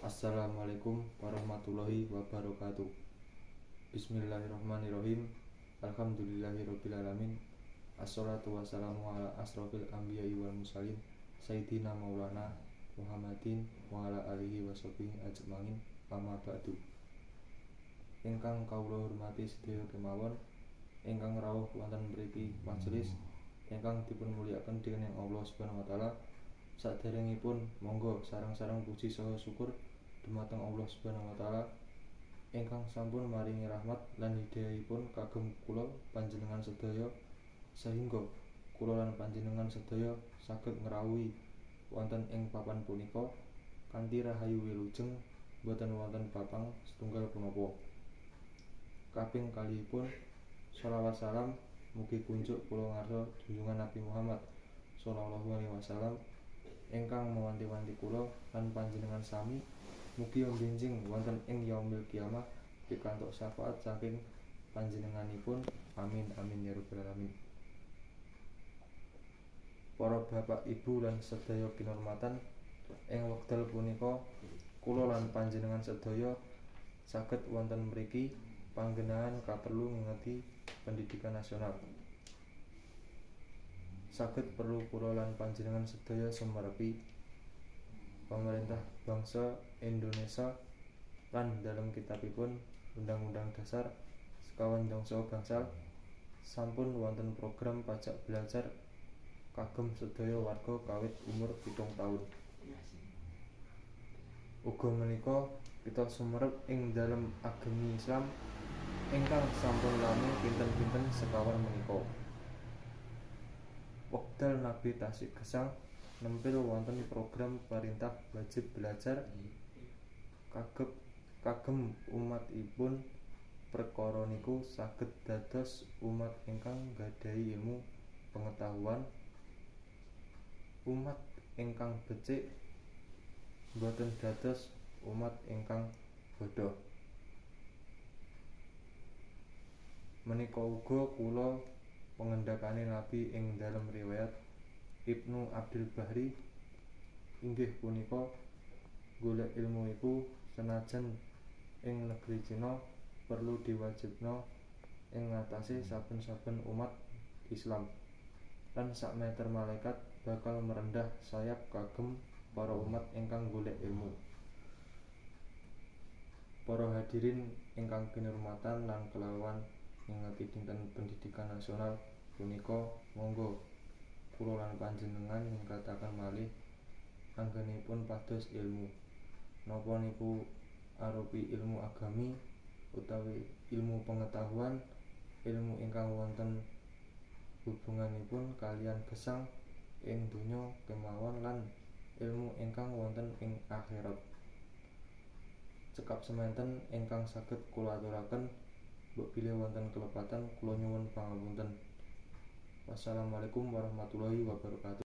Assalamualaikum warahmatullahi wabarakatuh. Bismillahirrahmanirrahim. Alhamdulillahirabbil alamin. Assalatu wassalamu ala asrofil anbiya'i wal mursalin sayyidina maulana Muhammadin wa ala alihi washabihi ajmain. Amma ba'du. Ingkang kawula hormati sedaya kemawon ingkang rawuh wonten mriki majelis ingkang dipun mulyakaken dening Allah Subhanahu wa taala. Saderengipun monggo sareng-sareng puji saha syukur dumateng Allah Subhanahu wa taala ingkang sampun maringi rahmat lan hidayahipun kagem kula panjenengan sedaya sehingga kula lan panjenengan sedaya saged ngrawuhi wonten ing papan punika kanthi rahayu wilujeng boten wonten papang setunggal punapa. Kaping kalihipun sholawat salam mugi kunjuk kula ngarsa junjungan Nabi Muhammad sallallahu alaihi wasallam ingkang mawanti-wanti kula lan panjenengan sami mugi benjing wonten ing yaumil kiamah pikantuk syafaat saking panjenenganipun. Amin amin ya rabbal alamin. Para bapak ibu lan sedaya kinurmatan, ing wekdal punika kula lan panjenengan sedaya saged wonten mriki panggenahan kaperlu ngingeti pendidikan nasional. Saged perlu kula lan panjenengan sedaya sumerepi pemerintah bangsa Indonesia lan dalam kitabipun Undang-Undang Dasar 1945 sampun wonten program pajak belajar kagem sedaya warga kawit umur 7 taun. Uga menika kita sumerep ing dalem agami Islam ingkang sampun lami pinten-pinten sekawan menika. Wekdal Nabi tasih gesang nempil wonten program perintah wajib belajar kagem umatipun. Perkara niku saged dados umat ingkang nggadahi ilmu pengetahuan, umat ingkang becik, boten dados umat ingkang bodho. Menika uga kula pengendakane Nabi ing dalem riwayat Ibnu Abdil Bahri inggih punika golek ilmu iku senajan ing negeri Cina perlu diwajibna ing ngatasé saben-saben umat Islam lan sak meter malaikat bakal merendah sayap kagem para umat ingkang golek ilmu. Para hadirin ingkang kinurmatan lan kelawan ngingeti dinten pendidikan nasional punika monggo kula lan panjenengan ningkataken malih anggenipun pados ilmu. Napa niku arupi ilmu agami utawi ilmu pengetahuan, ilmu ingkang wonten hubunganipun kalian gesang ing donya kemawon lan ilmu ingkang wonten ing akhirat. Cekap semanten ingkang saged kula aturaken, mbok bilih wonten kelepatan kula nyuwun pangapunten. Wassalamualaikum warahmatullahi wabarakatuh.